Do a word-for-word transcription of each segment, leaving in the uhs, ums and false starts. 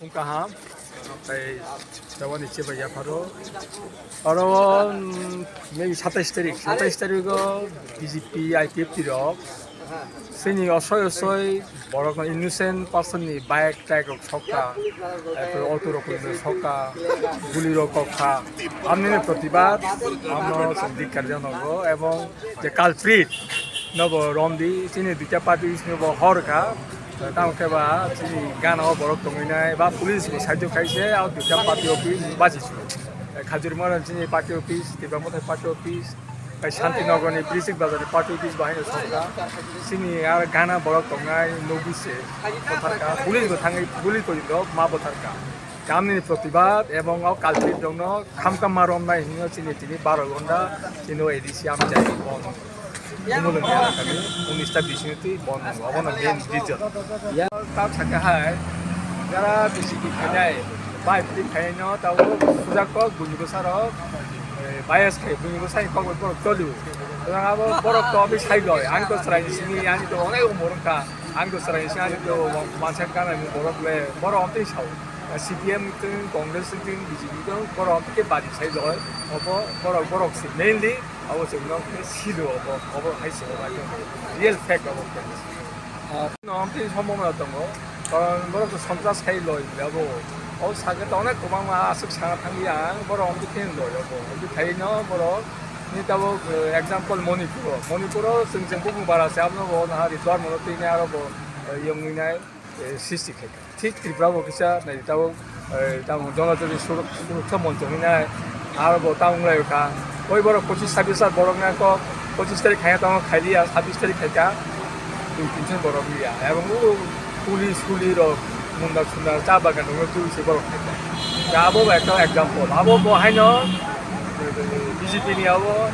Kaham, tai jawani cheba yapharo. Oro, mm, maybe satais tarik, satais tarigo B J P I P F T rok chini osoi osoi borok innocent person ni bike tag rok sokha, apore auto rok sokha, guli rok kokha. Amni protibad, amno sandikar janogo, ebong je culprit nobo romdi, chini duita party bisingbo hor kha. Tamo khe ba chini gana o borok tongwi nai ba police bo saijo khaise, a duita party office baji su. Khajurmara chini party office, Tipra Mothai party office, tai Shanti Nagar ni Brisik Bazar ni party office bahai no sokha. Chini ar gana borok tongnai nugwi se botharka, police bo thangwi police bo rok ma botharka. Tamni protibad ebong o culprit rokno khamkam ma romnai hinwi chini tini baro ghonta chini o A D C amchai. Umulung ya kami, unis ta bising twi bon, obono main reason. Ya, ta thaka hai, jara B J P khainai, bai phri khaino, ta o suja kok, buini bwsa rok, eh, bias khai, buini bwsa kok, borok choli. Suja abo borok to abi sai loi, ang to chwrai sini, ani to onek umur wngkha, ang to chwrai sini, ani to mansa kana ni borok le, borok amtwi sao. C P M twi, Congress twi, B J P twi, borok amtwi ke bari sai loi, obo borok, borok si mainly. Abo chwngno khe silo obo, obo hai se obo real fact obo khe. Ah. No, amtwi sombona tongo, karon borok to sontras khai loi abo. O sakhe to onek kwbangma aswk sana thangya ang, borok amtwi khe loi obo. Amtwi khaino borok ni tabuk, eh, example Manipur o. Manipur o chwng chwng bukung bara se abono bo nahari dor mono twi nai aro bo, eh, yongwi nai. Eh, srishti khai kha. Thik Tripura bo kisa nai tabuk, eh, tabuk Janajati Suruk-, Suruksha Moncho hinai aro bo ta wng lai kha. Oi borok pochis sabis jar borok nang kok pochis tarik khai tongo khai liya, sabis tarik khai kha. Dui tin jon borok liya. Ebong o police huli rok munda sunda cha bagan rok twi se borok khai kha. Ya abo bo ekta example. Abo bo haino B J P ni abo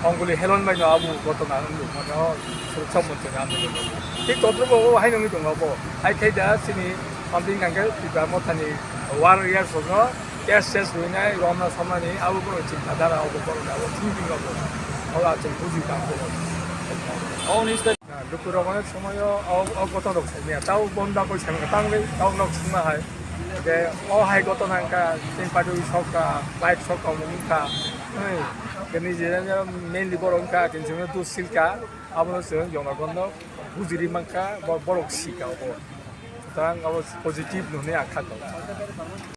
Ongkuli Helon bai no abo gotona wngwi mano Suruksha Moncho ni andolon. Thik todrobo o hai nungwi tongo bo. Hai khai da chini something kangkhe Tipra Mothani one year sogno case case rwinai romna somnani abo bono chinta dhara obo bono abo thinking obo. Ola chwng buji tang bo. Oboni side Na, dukurok onek somoyo o, o gotong rok saimaya. Tao bonda koi saimaya, tang le, tao nok sima hai. Je, o hai gotong nang kha, tin padu sok kha, bike sok kha, omo wng kha. Hei, kini je, je, mainly borok wng kha, kini je, dus sil kha, abono chwng jonogon no bujiri man kha, bo-, borok si kha obo. Tang abo positive no hwnwi ang kha tongo.